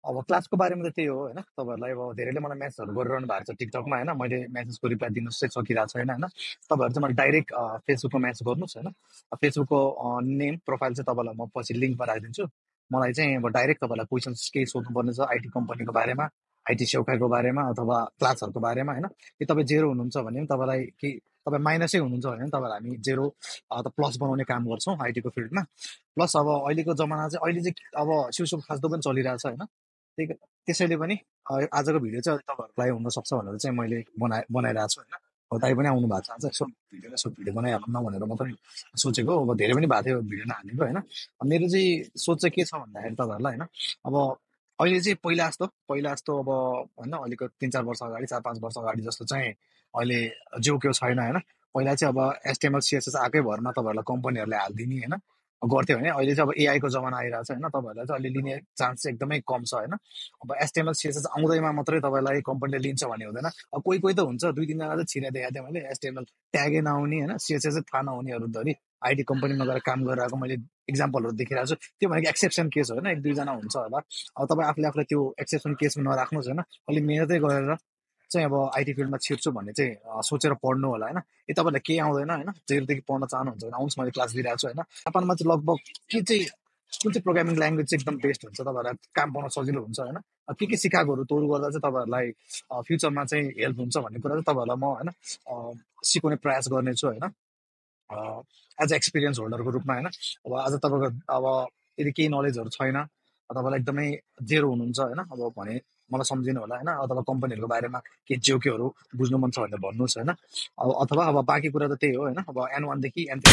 अब क्लासको बारेमा त त्यही हो होइन तपाईँहरूलाई अब धेरैले मलाई म्यासेजहरू गरिरहनु भएको छ टिकटकमा होइन मैले म्यासेजको रिप्लाई दिनु चाहिँ सकिरहेको छैन होइन तपाईँहरू चाहिँ मलाई डाइरेक्ट फेसबुकमा म्यासेज गर्नुहोस् होइन फेसबुकको नेम प्रोफाइल चाहिँ तपाईँलाई म पछि लिङ्कमा राखिदिन्छु मलाई चाहिँ अब डाइरेक्ट तपाईँलाई क्वेसन्स केही सोध्नुपर्ने छ आइटी कम्पनीको बारेमा आइटी सेउकाको बारेमा अथवा क्लासहरूको बारेमा होइन कि तपाईँ जेरो हुनुहुन्छ भने पनि तपाईँलाई कि तपाईँ माइनसै हुनुहुन्छ भने पनि तपाईँलाई हामी जेरो अथवा प्लस बनाउने काम गर्छौँ आइटीको फिल्डमा प्लस अब अहिलेको जमाना चाहिँ अहिले चाहिँ अब सिउसुप खास्दो पनि चलिरहेछ होइन त्यही त्यसैले पनि आजको भिडियो चाहिँ तपाईँहरूलाई हुनसक्छ भनेर चाहिँ मैले बनाइरहेको छु होइन अब दाइ पनि आउनु भएको छ आज यसो भिडियो बनाइहालौँ न भनेर मात्रै सोचेको अब धेरै पनि भएको थियो भिडियो नहालेको होइन मेरो चाहिँ सोच चाहिँ के छ भन्दाखेरि तपाईँहरूलाई होइन अब अहिले चाहिँ पहिला जस्तो अब होइन अहिलेको 3-4 वर्ष अगाडि 4-5 वर्ष अगाडि जस्तो चाहिँ अहिले जोक्यो छैन होइन पहिला चाहिँ अब एचटिएमएल सिएसएस आएकै भरमा तपाईँहरूलाई कम्पनीहरूले हालिदिने होइन गर्थ्यो भने अहिले चाहिँ अब एआईको जमाना आइरहेको छ होइन तपाईँहरूलाई चाहिँ अहिले लिने चान्स चाहिँ एकदमै कम छ होइन अब एचटिएमएल सिएसएस आउँदैमा मात्रै तपाईँलाई कम्पनीले लिन्छ भन्ने हुँदैन अब कोही कोही त हुन्छ 2-3 जना चाहिँ छिराइ देखाएको थिएँ मैले एचटिएमएल ट्यागै नआउने होइन सिएसएस थाहा नहुनेहरू धरि आइटी कम्पनीमा गएर काम गरिरहेको मैले इक्जाम्पलहरू देखिरहेको छु त्यो भनेको एक्सेप्सन केस हो होइन 1-2 जना हुन्छ होला अब तपाईँ आफूले त्यो एक्सेप्सन केसमा नराख्नुहोस् होइन अलि मेहनतै गरेर चाहिँ अब आइटी फिल्डमा छिर्छु भन्ने चाहिँ सोचेर पढ्नु होला होइन तपाईँलाई केही आउँदैन होइन जेरोदेखि पढ्न चाहनुहुन्छ भने आउनुहोस् मैले क्लास दिइरहेको छु होइन जापानमा चाहिँ लगभग के चाहिँ कुन चाहिँ प्रोग्रामिङ ल्याङ्ग्वेज चाहिँ एकदम बेस्ट हुन्छ तपाईँहरूलाई काम पाउन सजिलो हुन्छ होइन के सिकाएकोहरू तोड गर्दा चाहिँ तपाईँहरूलाई फ्युचरमा चाहिँ हेल्प हुन्छ भन्ने कुरा चाहिँ तपाईँहरूलाई म होइन सिकाउने प्रयास गर्नेछु होइन एज अ एक्सपिरियन्स होल्डरको रूपमा होइन अब आज तपाईँको अब यदि केही नलेजहरू छैन तपाईँलाई एकदमै जेरो हुनुहुन्छ होइन अब भने मलाई सम्झिनु होला होइन अथवा कम्पनीहरूको बारेमा के जोक्योहरू बुझ्नु मन छ भनेर भन्नुहोस् होइन अब अथवा अब बाँकी कुरा त त्यही हो होइन अब N1 देखि N3